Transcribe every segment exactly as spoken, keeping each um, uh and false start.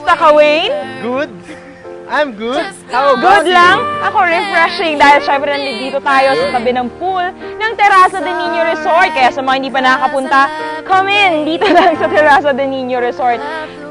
Kumusta ka, Wayne? Good. I'm good. How about Good lang. Ako, refreshing dahil syempre nandito tayo sa tabi ng pool ng Terraza de Niño Resort. Kaya sa mga hindi pa nakakapunta, come in dito lang sa Terraza de Niño Resort.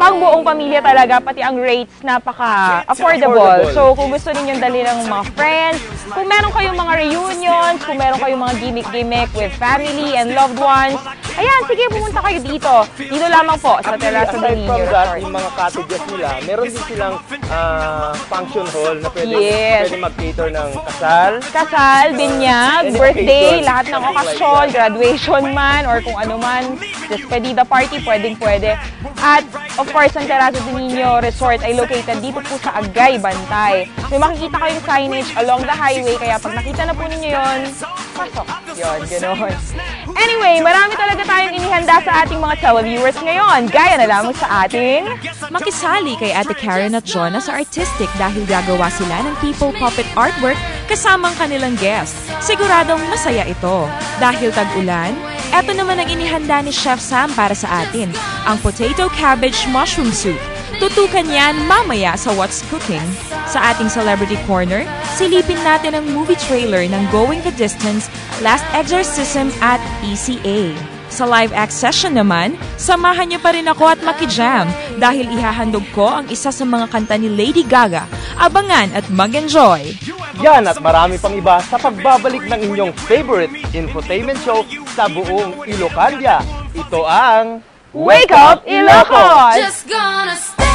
Pang buong pamilya talaga, pati ang rates napaka-affordable. Affordable. So kung gusto ninyong dali ng mga friends, kung meron kayong mga reunions, kung meron kayong mga gimmick-gimmick with family and loved ones, ayan, sige, pumunta kayo dito. Dito lamang po sa Terraza de Aside Niño from that, Resort. Yung mga cottages nila, meron din silang ah, function hall na pwede, Yes. pwede mag-cater ng kasal. Kasal, binyag, Any birthday, occasion, lahat ng something like okasyon, that. Graduation man or kung ano man, despedida party, pwedeng pwede. At of course, ang Terraza de Niño Resort ay located dito po sa Agay, Bantay. May makikita kayong signage along the highway, kaya pag nakita na po ninyo yon, pasok. Yon, ganoon. Anyway, marami talaga tayong inihanda sa ating mga televiewers ngayon. Gaya na lamang sa ating Makisali kay Ate Karen at Jonah sa artistic dahil gagawa sila ng people puppet artwork kasama ang kanilang guest. Siguradong masaya ito. Dahil tag-ulan, eto naman ang inihanda ni Chef Sam para sa atin, ang potato cabbage mushroom soup. Tutukan yan mamaya sa What's Cooking. Sa ating Celebrity Corner, silipin natin ang movie trailer ng Going the Distance, Last Exorcism at E C A. Sa live act session naman, samahan niyo pa rin ako at makijam dahil ihahandog ko ang isa sa mga kanta ni Lady Gaga. Abangan at mag-enjoy! Yan at marami pang iba sa pagbabalik ng inyong favorite infotainment show sa buong Ilocandia. Ito ang Wake Up, Ilocos! Just gonna stay.